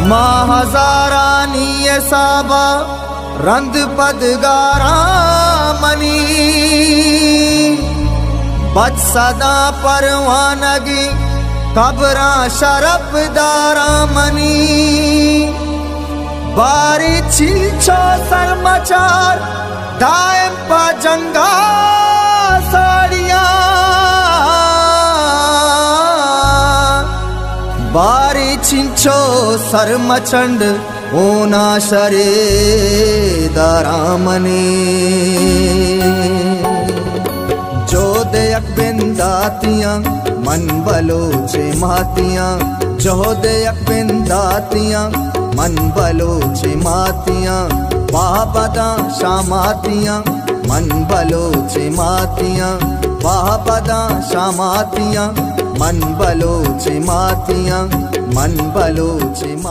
ما ہزارانی حسابا رند پدگاراں منی، پد سداں پروانگی قبراں شرپ داراں منی۔ باری چنچو سرمچار دائم پہ جنگا ساڑیاں، باری چنچو سرمچنڈ ہونا شرے داراں منی۔ جہد یک بنداتیاں، من بلوچ ماتیاں۔ جہد یک بنداتیاں، من بلوچ ماتیاں۔ بابداں شاماتیاں، من بلوچ ماتیاں۔ بابداں شاماتیاں، من بلوچ ماتیاں۔ من بلوچ